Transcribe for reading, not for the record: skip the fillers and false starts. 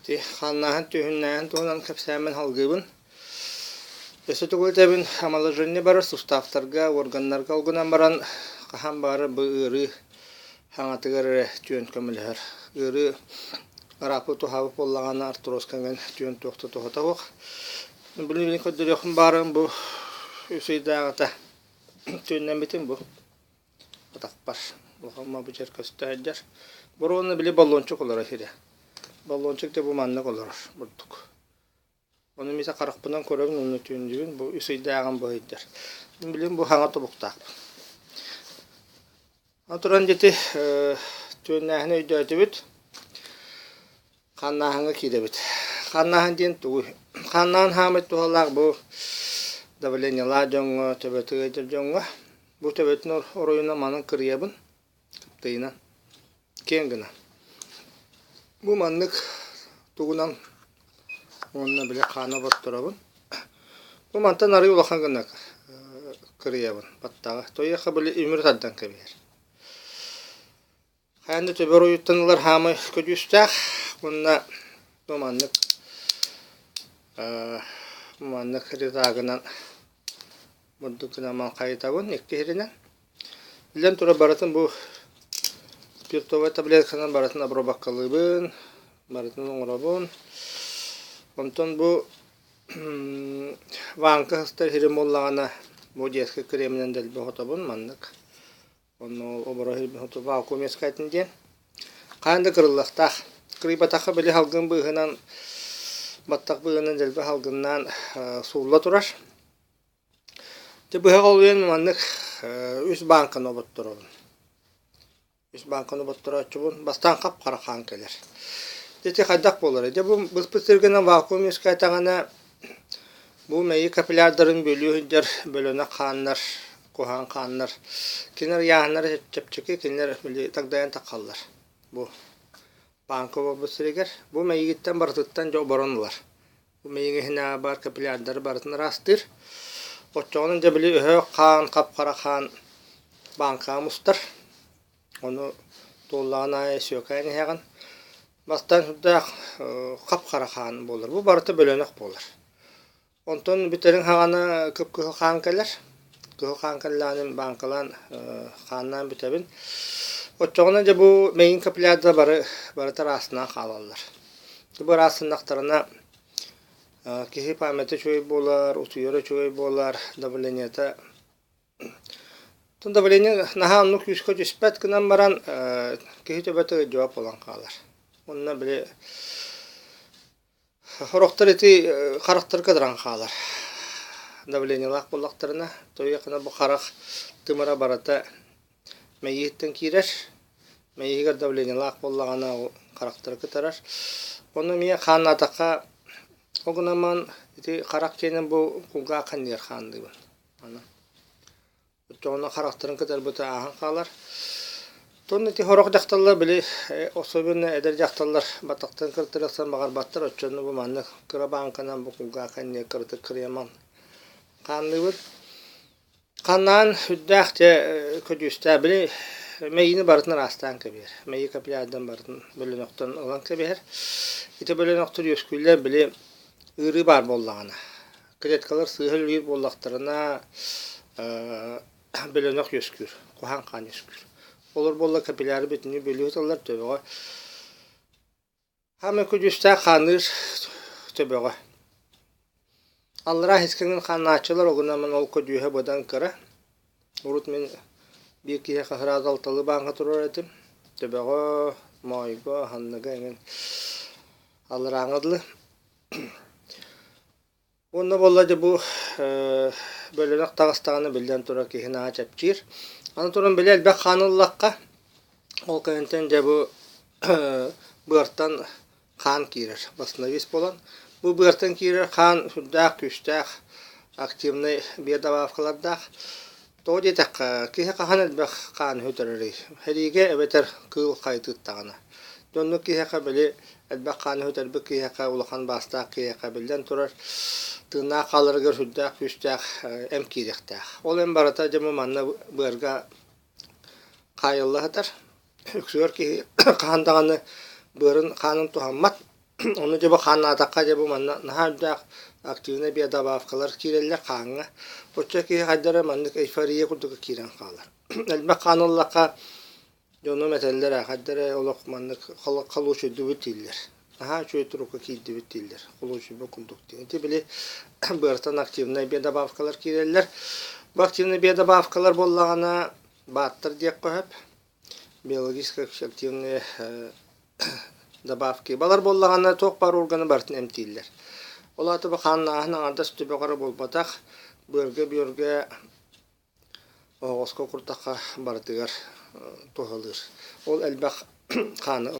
Ити хааннааһын түһүннээһин туһунан кэпсээммин салгыыбын. Өссө тугу этэбин, омоложение барар суставтарга, органнарга ол гынан баран хаһан баҕарар бу ыарыы хаҥатыгар эрэ түөн көмөлөһөр. Ыарыы ырааппыт туһаабыт буоллаҕына артроска эҥин түөн туох да туһата суох. Билигин көрдөрүөхпүн баарын бу үс ыйдааҕыта түөннэммитим бу. Атахпар улахан бу жер көстө сылдьар. Боруонна били баллончик олорор сирэ. Баллончик да бу маннык олорор бурдук. Ону миэхэ харахпынан көрөбүн уонна түүндүүбүн бу үс ыйдааҕым бу ыйдар. Билигин бу хаҥа тобуктаахпын. Аны туран дьити түөннээһини өйдөөтүбүт. Хааннааһыҥҥа киирэбит. Хааннааһын диэн тугуй? Хааннааһын хаамай туһалаах бу давлениелаах дьоҥҥо, төбөтө ыалдьар дьоҥҥо. Бу төбөтүн оройунан манан кырыйабын, кыптыйынан, киэҥ гына. Бу маннык тугунан уонна били хаана оборторобун. Бу мантан арыый улахан гына кырыйабын баттаҕы. Тойуохха били үмүрү тардан кэбиһэр. Хайаан да төбө оройуттан ылар хаамай көдьүүстээх уонна бу маннык маннык ритагынан бурдук гынан маҥхайытабын икки сиринэн. Биллэн турар барытын бу спиртовай таблетканан барытын обработкалыыбын, барытын оҥоробун. Онтон бу ванка сыстар сирим буоллаҕына бу детский креминэн дэлби хотобун маннык. Онно оборо вакуум үөскээтин диэн. Хаһан да кырыллыахтаах. Кырыйбатахха били салгын быыһынан, баттах быыһынан дэлби салгыннаан суулла турар. Дьэ быһах олуйан маннык үс бааҥканы оботторобун. Үс бааҥканы оботторооччубун. Бастаан хап-хара хаан кэлэр. Ити хайдах буоларый? Дьэ бу быспыт сиргинэн вакуум үөскээтэҕинэ Бу мэйии капиллярдарын бүөлүү сылдьар бөлөнөх хааннар, куһаҕан хааннар, кинилэр ыйааһыннара чэпчэки, кинилэр били тагдайан таххаллар. Бу бааҥка буолбут сиригэр. Бу мэйиигиттэн барытыттан дьэ оборон ылар. Бу мэйииҥ иһинээҕи баар капиллярдары барытын ыраастыыр. Оччоҕуна дьэ били өһөөх хаан, хап-хара хаан бааҥкаҕа мустар. Ону туоллаҕын аайы сүөкээн иһэҕин. Бастаан сүрдээх хап-хара хаан буолар. Бу барыта бөлөнөх буолар. Онтон бүтэрин хаҕана кып-кыһыл хаан кэлэр. Кыһыл хаан кэллэҕинэ бааҥкалаан хааннаан бүтэбин. Оччоҕуна дьэ бу мэйиин капиллярдар бары барыта ыраастанан хаалаллар. Бу ыраастаннахтарына киһи памята үчүгэй буолар, утуйара үчүгэй буолар, давлениета Давление наһаа оннук күүскэ түспэт гынан баран киһи төбөтө ыалдьыбат буолан хаалар. Уонна били сорохтор ити харахтарга ытыран хаалар. Давлениелаах буоллахтарына, тоҕо бу харах тымыра барыта мэйииттэн киирэр. Мэйиигэр давлениелаах буоллаҕына ол харахтары кытарар. Ону эмиэ хааннаатахха ол гынан баран ити харах киэнин бу кулгаах ханныгар хаанныыбын. Оччоҕуна харахтарын кытарбыта ааһан хаалар. Тон ити сорох дьахталлар били особенно эдэр дьахталлар батахтарын кыртырыахсан баҕарбаттар оччону бу маннык кыра бааҥканан бу кулгаахха иннигэр кыратык кырыйаман хаанныыбыт. Хааннаан үрдээх дьэ көдьүүстээх били мэйиини барытын ыраастаан кэбиһэр. Мэйии капиллярдан барытын бөлөнөхтөн ылан кэбиһэр. Ити бөлөнөхтөр үөскүүллэр били ыарыы баар буоллаҕына. Клеткалар сыыһа үлэлиир буоллахтарына бөлөнөх үөскүүр, куһаҕан хаан үөскүүр. Олор буолла капилляры бүтүннүү бүөлүү сыталлар төбөҕө. Хаамай күдьүүстээх хаанныыр төбөҕө. Аллараа искэҥин хааннааччылар ол гынан ол көдьүүһэ быдан кыра. Урут мин биир киһиэхэ сразу алталыы бааҥка туруорар этим. Төбөҕө, моойго, ханныга эҥин алларааҥҥа дылы. Уонна буолла дьэ бу бөлөнөх таҕыстаҕына биллэн турар киһи наһаа чэпчиир. Аны туран били элбэх хаан ыллахха ол кэнниттэн дьэ бу быартан хаан киирэр восстановись буолан. Бу быартан киирэр хаан сүрдээх күүстээх активнай биодобавкалардаах. Тоҕо диэтэххэ, киһи хаһан элбэх хаан сүтэрэрий? Сэриигэ эбэтэр кыыл хайытыттаҕына. Дьоннук киһиэхэ били элбэх хааны сүтэрбит киһиэхэ, улахан баастаах киһиэхэ биллэн турар, тыыннаах хааларыгар сүрдээх күүстээх эм киириэхтээх. Ол эм барыта дьэ манна быарга хаайылла сытар. Үксүгэр киһи хаһан даҕаны быарын хаанын туһаммат. Ону дьэ бу хааннаатахха дьэ бу манна наһаа үрдээх активнай биодобавкалар киирэллэр хааҥҥа. Оччо киһи хайда эрэ маннык эйфория курдук киирэн хаалар. Элбэх хаан ыллахха дьонум этэллэр ээ хайда эрэ олох маннык холуочуйдубут дииллэр. Наһаа үчүгэй турукка киирдибит дииллэр. Холуочуйба курдук диэн. Ити били быартан активнай биодобавкалар киирэллэр. Бу активнай биодобавкалар буоллаҕына бааттар диэххэ сөп. Биологически активные добавки. Балар буоллаҕына туох баар органы барытын эмтииллэр. Ол аата бу хааннааһын аҥардас төбөҕө эрэ буолбатах, быарга-бүөргэ, оһоҕоско куртахха барытыгар туһалыыр. Ол элбэх хааны.